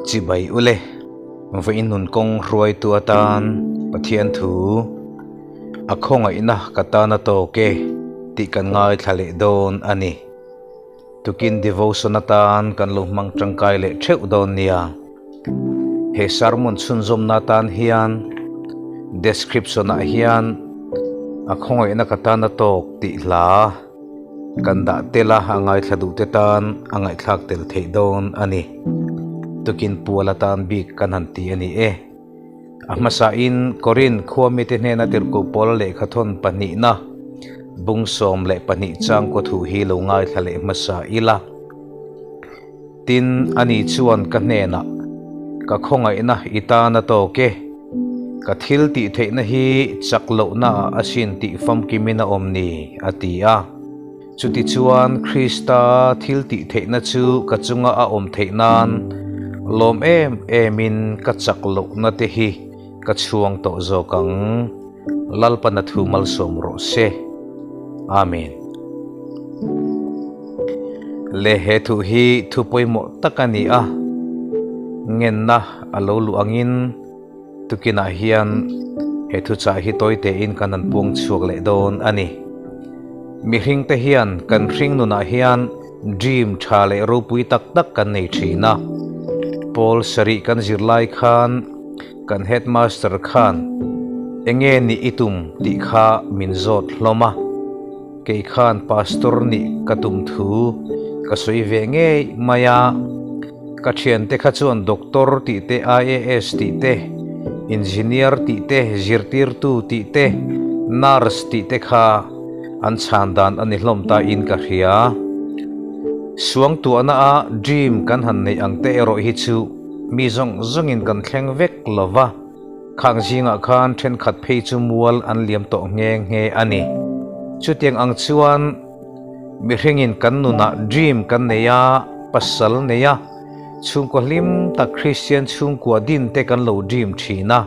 Chibai ule, vawiin nun kawng hruaitu atan Pathian thu a khawngaihna ka tan a tawk e tih kan ngaithla leh dawn a ni. Tukin devotion atan kan lo hmang tangkai leh theuh dawn nia. He sermon chhunzawmna atan hian description ah hian a khawngaihna ka tan a tawk tih hla kan dah tel a, a ngaithla duh te tan a ngaihthlak tel theih dawn a ni. Tukin pual atan bik kan han ti a ni e. A hmasain Korin khua mite hnena tirhkoh pawl lehkhathawn pahnihna bung 12 chang kaw thu hi lo ngaithla leh hmasa ila. Tin, ani chuan ka hnenah, Ka khawngaihna i tan a tawk e. Ka thil tih theihna hi chak lohnaah asin tih famkimin a awm ni, a ti a. Chutichuan, Krista thil tih theihna chu ka chunga a awm theih nan lawm em emin ka chak lohna te hi ka chhuang tawh zawk ang. Lalpana thu malsawm rawh se. Amen. Le he thu hi thu pawimawh tak a ni a, ngenna a lo luh angin tukinah hian he thuchah hi tawi tein kan han puang chhuak leh dawn a ni. Mihring te hian kan hring nunah hian dream tha leh ropui tak tak kan nei thin a. Pawl sarih kan zir lai khan kan headmaster khan enge nih i tum tih kha min zawt hlawm a. Kei khan pastor nih ka tum thu ka sawi ve ngei mai a. Ka thiante kha chuan doctor tih te, IAS tih te, engineer tih te, zirtirtu tih te, nurse tih te kha an chhan dan a ni hlawm ta in ka hria. Suangtuahna a dream kan han neih ang te erawh hi chu mi zawng zawngin kan thleng vek lo va, khang zingah khan thenkhat phei chu mual an liam tawh nghe nghe a ni. Chutiang ang chuan mihringin kan nunah dream kan nei a, pasal nei a, chhungkaw hlim tak Kristian chhungkua din te kan lo dream thin a.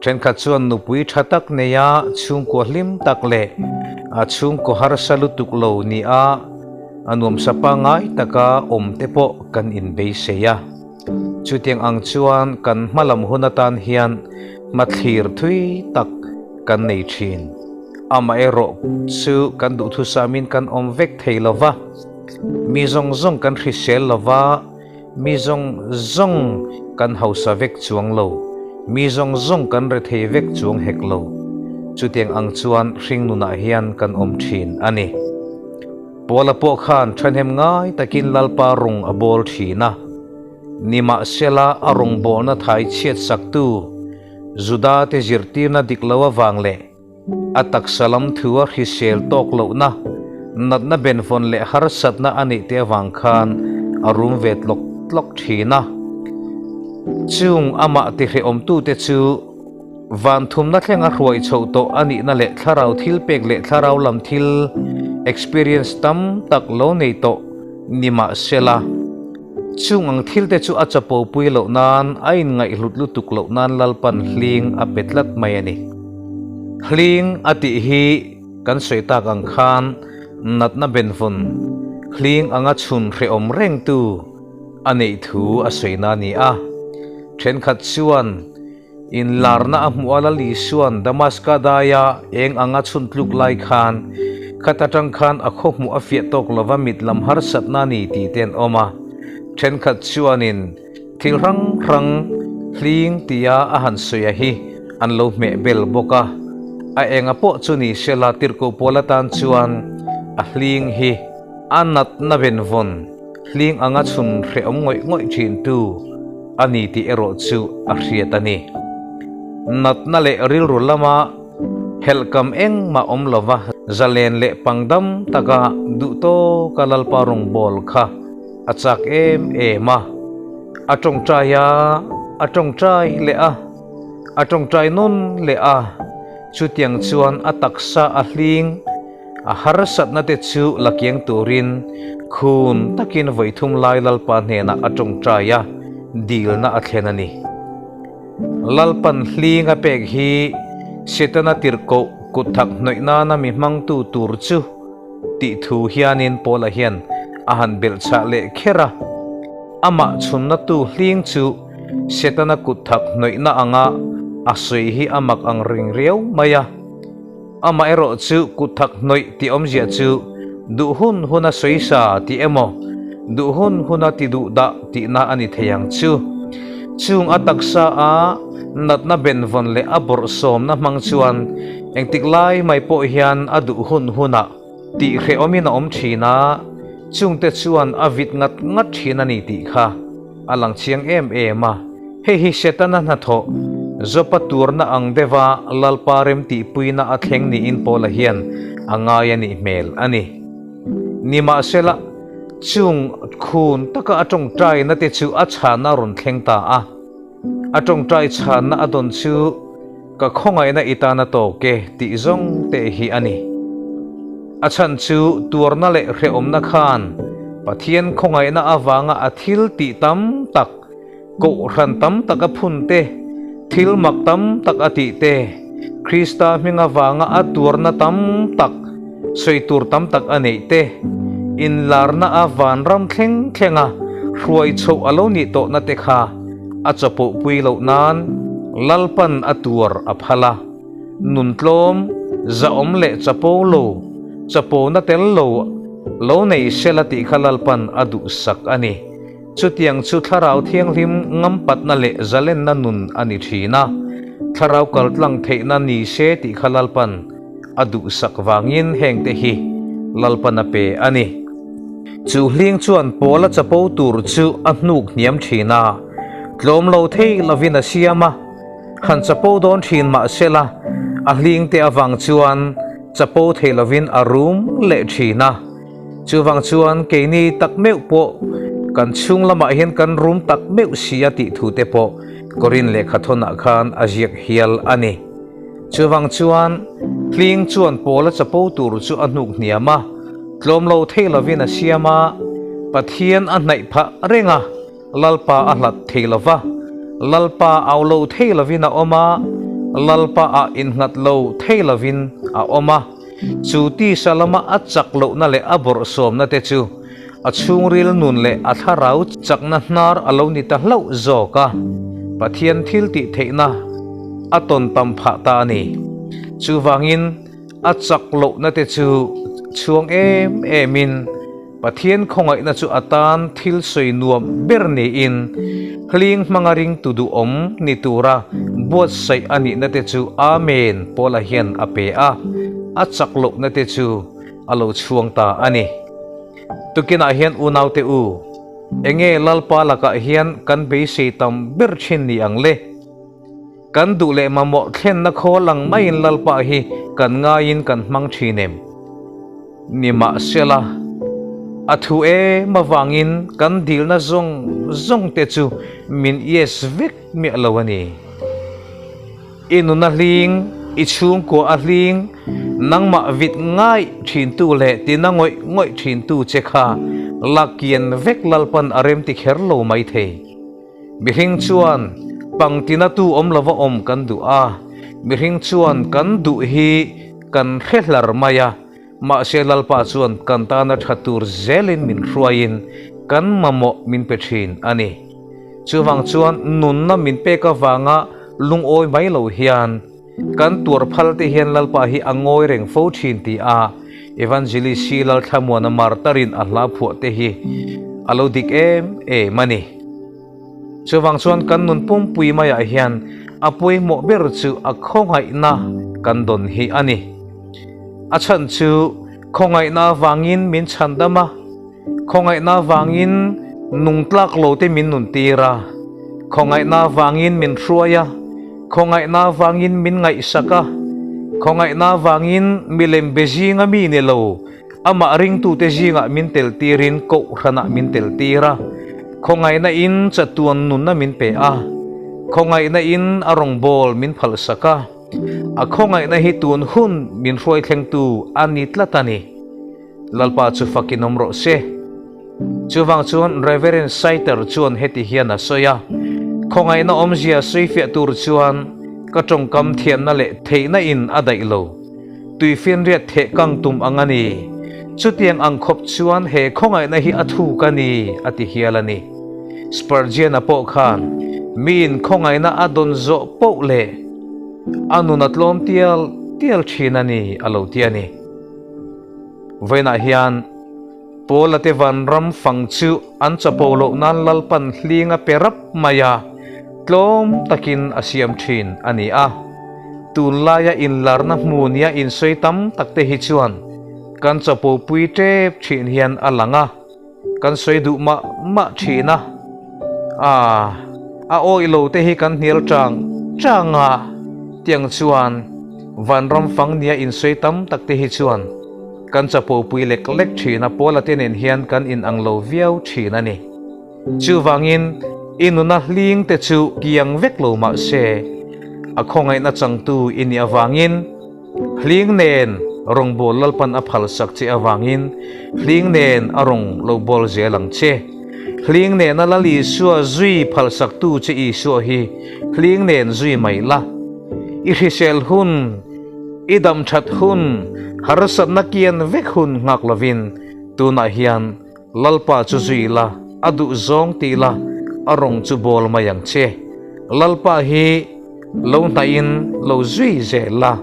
Thenkhat chuan nupui tha tak nei a, chhungkaw hlim tak leh a chhungkaw harsa lutuk lo ni a, a nuamsa pangngai taka awm te pawh kan inbeisei a. Chutiang ang chuan kan hmalam hun atan hian hmathlir thui tak kan nei thin. Amaherawh chu kan duhthusamin kan awm vek thei lo va, mi zawng zawng kan hrisel lo va, Mi zawng zawng kan hausa vek chuang lo, mi zawng zawng kan rethei vek chuang hek lo. Chutiang ang chuan hringnunah hian kan awm thin a ni. Paula pawh khan thahnem ngai takin Lalpa rung a bawl thin a. Nimahsela a rawngbawlna thai chhiat saktu Juda te zirtirna dik lo avang leh A taksa lam thu a hrisel tawk lohna, natna benvawn leh harsatna a neih te avang khan a rum ve tlawk tlawk thin a. Chung amah tihrehawmtute chu van thumna thlenga hruai chhoh tawh a nihna leh thlarau thil pek leh thlarau lam thil experience tam tak lo nei tawh ni mah sela, Chung ang thil te chu a chapo pui loh nan, a inngaihhlut lutuk loh nan Lalpan hling a pe tlat mai a ni. Hling a tih hi kan sawi tak ang khan natna benvawn hling anga chhun hrehawm rengtu a neih thu a sawina a ni a. Thenkhat chuan Inlarna a hmuh a Lal Isua'n Damaska daia eng anga chhun tluk lai khan, khat atang khan a khaw hmuh a fiah tawk lova mit lam harsatna a ni tih te an awm a. Thenkhat chuanin thil hrang hrang hling tia a han sawi a hi an lo hmeh bel bawk a. A enga pawh chu ni sela tirhkoh pawl atan chuan a hling hi a natna venvawn hling anga chhun hrehawm ngawih ngawih thintu a ni tih erawh chu a hriat a ni. Natna leh rilru lama helhkam engmah awm lova zalen leh pangdam taka duh tawka Lalpa rawngbâwl kha a chak em em a. A tawngtai a, a tawngtai leh a, a tawngtai nawn leh a, chutiang chuan a taksa a hling, A harsatna te chu la kiang turin khun takin vawi thum lai Lalpa hnenah a tawngtai a, dilna a thlen a ni. Lalpan hling a pek hi Setana tirhkoh kut thak hnawih nana mi hmangtu tur chu tih thu hianin Paula hian a han belhchhah leh kher a. Amah chhunnatu hling chu Setana kut thak hnawihna anga a sawi hi a mak ang ring riau mai a. Amaherawh chu kut thak hnawih tih awmzia chu duh hun huna sawisa tih emaw, duh hun huna ti duh dah tihna a ni thei ang chu. Chung a taksa a natna benvawn leh a bawrhsawmna hmang chuan engtik lai mai pawh hian a duh hun hunah tih hrehawmin a awm thin a, chungte chuan a vit ngat ngat thin a ni tih kha a lang chiang em em a. Hei hi Setana hnathawh Jopa turna ang deuha Lalpa remtihpuina a thleng niin Paula hian a ngai a nih hmel a ni. Nimahsela, chung khun taka a tawngtaina te chu a chhanna a rawn thleng ta a. A tawngtai chhanna a dawn chu Ka khawngaihna i tan a tawk e tih zawng te hi a ni. A chhan chu tuarna leh hrehawmna khan Pathian khawngaihna avanga a thil tih tam tak, kohhran tam tak a phun te, thil mak tam tak a tih te, Krista hming avanga a tuarna tam tak, sawi tur tam tak a neih te, inlarna a vanram thleng thlenga hruai chhoh a lo nih tawhna te kha a chawpawhpui loh nan Lalpan a tuar a phal a, nun tlawm, zahawm leh chapo lo, chapona tel lo lo nei sela tih kha Lalpan a duhsak a ni. Chutiang chu Thlarau Thianghlim ngampatna leh zalenna nun a ni thin a, Thlarau kaltlang theihna ni se tih kha Lalpan a duhsak vangin hengte hi Lalpan a pe a ni. Chu hling chuan Paula chapo tur chu a hnuk hniam thin a, tlawm lo thei lovin a siam a, han chapo dawn thin mah sela a hlingte avang chuan chapo thei lovin a rum leh thin a. Chuvang chuan keini tak meuh pawh kan chhung lamah hian kan rum tak meuh si a tih thu te pawh Korin lehkhathawnah khan a ziak hial a ni. Chuvang chuan hling chuan Paula chapo tur chu a hnuk hniam a, tlawm lo thei lovin a siam a, Pathian a hnaih phah reng a, Lalpa a hlat thei lo va, Lalpa au lo thei lovin a awm a, Lalpa ah innghat lo thei lovin a awm a. Chu tisa lama a chak lohna leh a bawrhsawmna te chu a chhungril nun leh a thlarau chakna hnar a lo ni ta hlauh zawk a, Pathian thil tih theihna a tawn tam phah ta a ni. Chuvangin a chak lohna te chu chhuang em emin Pathian khawngaihna chu a tan thil sawi nuam ber niin hling hmanga ringtu duhawm ni tura buatsaih a nihna te chu Amen Paula hian a pe a, a chak lohna te chu a lo chhuang ta a ni. Tukinah hian unaute u, enge Lalpa lakah hian kan beisei tam ber thin ni ang le? Kan duh leh mamawh thlenna khawl ang maiin Lalpa hi kan ngaiin kan hmang thin em? Nimahsela, a thu em avangin kan dilna zawng zawng te chu min yes vek miah lo a ni. I nun a hling, i chhungkua a hling, nangmah vit ngaih thintu leh tina ngawih ngawih thintu che kha lakian vek Lalpan a remti kher lo maithei. Mihring chuan pangtinatu awm lova awm kan duh a, mihring chuan kan duh hi kan hre hlar mai a, mahse Lalpa chuan kan tana tha tur zelin min hruaiin kan mamawh min pe thin a ni. Chuvang chuan nunna min pek avanga lungawi mai lo hian kan tuar phal te hian Lalpa hi a ngawi reng fo thin ti a Evangelist hi Lalthlamuana Martarin a hla phuah te hi a lo dik em em a ni. Chuvang chuan kan nun pumpui maiah hian a pawimawh ber chu a khawngaihna kan dawn hi a ni. A chhan chu khawngaihna avangin min chhandam a, khawngaihna avangin nungtlak lo te min nuntir a, khawngaihna avangin min hruai a, khawngaihna avangin min ngaihsak a, khawngaihna avangin milem be zinga mi ni lo, Amah ringtute zingah min tel tirin kohhranah min tel tir a, khawngaihna in chatuan nunna min pe a, khawngaihna in a rawngbâwl min phalsak a, a khawngaihna hi tun hun min hruai thlengtu a ni tlat a ni. Lalpa chu fakin awm rawh se. Chuvang chuan Reverend Saiter chuan heti hian a sawi a, Khawngaihna awmzia sawifiah tur chuan ka tawngkam thiamna leh theihna in a daih lo. Tuifinriat theh kang tum ang a ni. Chutiang ang khawp chuan he khawngaihna hi a thuk a ni, a ti hial a ni. Spurgeon-a pawh khan miin khawngaihna a dawn zawh poh leh a nun a tlawm tial tial thin a ni a lo ti a ni. Vawiinah hian Paula te vanram fang chu an chapo loh nan Lalpan hling a pe rap mai a, tlawm takin a siam thin a ni a. Tunlaia inlarna hmunia insawi tam takte hi chuan kan chapo pui tep thin hian a lang a. Kan sawi duh mah mah thin a, ah, a awih lo te hi kan hnial chang chang a, tiang chuan vanram fang nia insawi tam tak te hi chuan kan chapo pui lek lek thin a, Paula te nen hian kan inang lo viau thin a ni. Chuvangin i nuna hling te chu kiang vek lo mah se, a khawngaihna changtu i nih avangin, Hling nen rawngbâwl Lalpan a phalsak che avângin hling nen a rawn lo bâwl zel ang che. Hling nena Lal Isua zui phalsaktu che Isua hi hling nen zui mai la. I hrisel hun, i dam that hun, harsatna kian vek hun nghak lovin tunah hian Lalpa chu zui la, a duh zawng ti la, a rawng chu bawl mai ang che. Lalpa hi lo hnaihin lo zui zel la,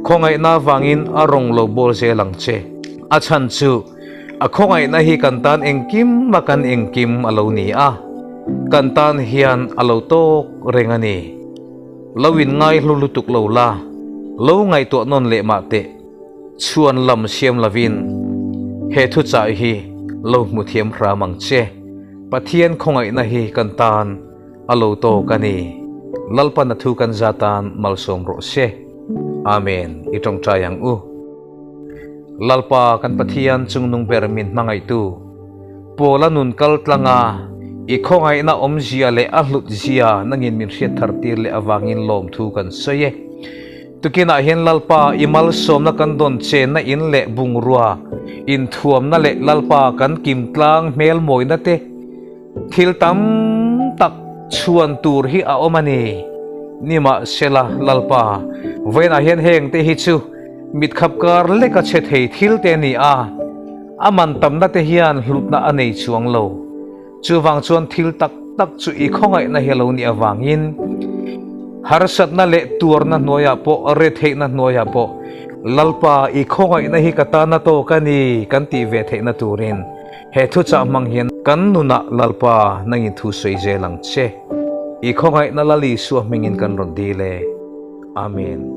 khawngaihna avangin a rawng lo bawl zel ang che. A chhan chu a khawngaihna hi kan tan engkim a kan engkim a lo ni a, kan tan hian a lo tawk reng a ni. Lo inngai hlu lutuk lo la, lo ngaihtuah nawn leh mah teh. Chhuan lam siam lovin he thuchah hi lo hmu thiam hram ang che. Pathian khawngaihna hi kan tan a lo tawk a ni. Lalpan a thu kan za tan malsawm rawh se. Amen. I tawngtai ang u. Lalpa kan Pathian chungnung ber min hmangaihtu, Paula nun kal tlanga i khawngaihna awmzia leh a hlutzia nangin min hriat thar tir leh avangin lawmthu kan sawi e. Tukinah hian Lalpa i malsawmna kan dawn chenna in leh bungrua inthuamna leh Lalpa kan kim tlang hmel mawina te thil tam tak chhuan tur hi a awm a ni. Nimahsela, Lalpa, vawiinah hian heng te hi chu mitkhap kar leka chhe thei thil te a ni a, a man tamna te hian hlutna a nei chuang lo. Chuvang chuan thil tak tak chu i khawngaihna hi a lo nih avangin harsatna leh tuarna hnuaiah pawh, retheihna hnuaiah pawh Lalpa i khawngaihna hi ka tana tawk a ni kan tih ve theihna turin he thuchah hmang hian kan nunah Lalpa nangin thu sawi zel ang che. I khawngaihna Lal Isua hmingin kan rawn dil e. Amen.